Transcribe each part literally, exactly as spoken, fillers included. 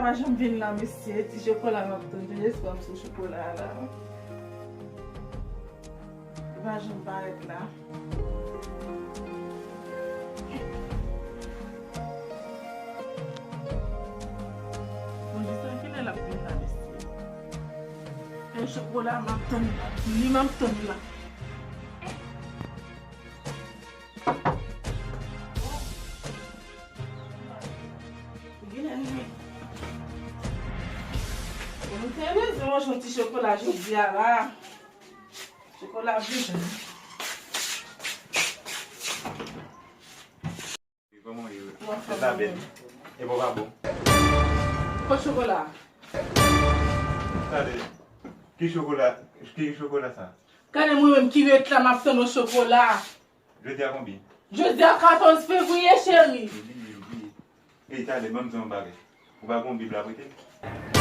Pa janm vin la, mesye. Ti chokola m ap tann. Jan espwa m sou chokola a la. Li pa janm parèt la. Bon, jis nan kilè l ap vin la, mesye? E chokola m ap tann la. Li m ap tann la. Genlè li menm. Bon, nou te bezwen manje yon ti chokola jodi a la. Chokola vle jwenn. Kòman w ye? Mwen anfòm. Tèt la bèl. E bon, pa bon. Kot chokola? Tande. Ki chokola? Ki chokola sa? Gade mwen menm ki ret la, m ap tann yon chokola. Jodi a konbyen? Jodi a katòz fevriye, cheri. Ou bliye, ou bliye. Ey, tande, ban m di w yon bagay. Ou pa gon Bib la prete?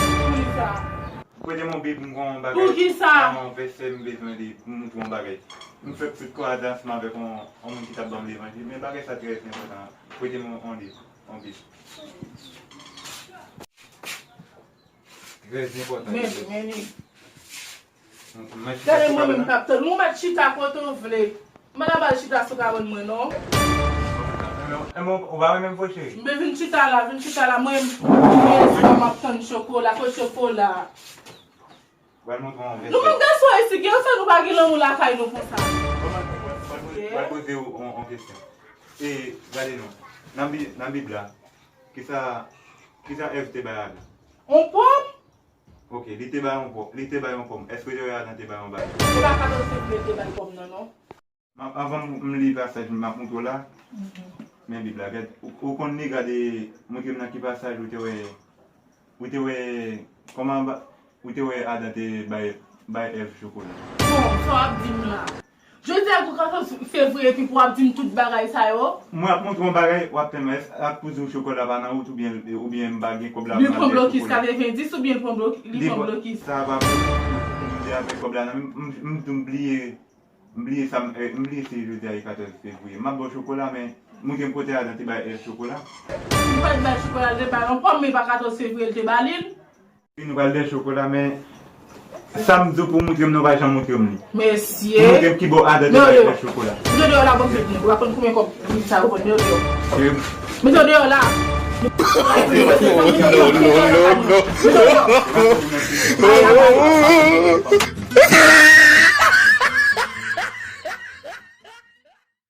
Poukisa? Prete m yon Bib, m gon bagay. Poukisa? Nan yon vèsè m bezwen li pou m montre yon bagay. M fè ptit kòdans m avèk yon, yon moun ki t ap ban m levanjil, men bagay sa trè enpòtan. Prete m yon, yon liv, yon Bib. Trè enpòtan. Men, men li. Gade mwen menm k ap tann. Ou mèt chita kote w vle. M pa ta ba l chita sou kabann mwen, non. Ou pa renmen m vre, cheri? Men vin chita la, vin chita la. Mwen, mwen, mwen ap tann chokola, kot chokola? Pral montre w yon vèsè. Nou menm gason ayisyen, gen anfè nou pa gen lanmou lakay nou konsa. Pral poze w yon, yon kesyon. E, gade non. Nan Bi-, nan Bib la, kisa, kisa Èv te bay Adan? Yon pòm? Ok, li te bay yon pòm. Li te bay yon pòm. Èske te wè Adan te bay yon bagay? Se pa katòz fevriye te bay pòm nan, non. M ap, anvan m, m li pasaj m ap montre w la. Mhm. Men Bib la, gad, ou, ou konn li, gade, montre m nan ki pasaj ou te wè, ou te wè, kòman ba-, ou te wè Adan te bay, bay Èv chokola. Bon, sa w ap di m la? Jodi a gon katòz fevriye epi pou w ap di m tout bagay sa yo? Mwen ap montre w yon bagay, w ap tann mwen, èske ak pou di w chokola pa nan wout oubyen, oubyen m pa gen kòb la. Li pran blokis katrevendis oubyen li pran blok-, li pran blokis? Sa pa blokis, m te avèk kòb la nan men m, m, m bliye. M bliye sa, m, eh, m bliye se jodi a ki katòz fevriye. M ap ba w chokola, men montre m kote Adan te bay Èv chokola. Li pa t bay chokola, li te bay yon pòm, men pa katòz fevriye li te ba li l. Wi, nou pral bay chokola, men sa m di w pou w montre m nan, w pa janm montre m li. Mesye. Montre m ki bò Adan te bay Èv chokola. Mete w deyò la, ban m fè pou mwen. Ou pa konn konbyen kòb li sa yo konn, mete w deyò. Mete w deyò la. No, no, no, no.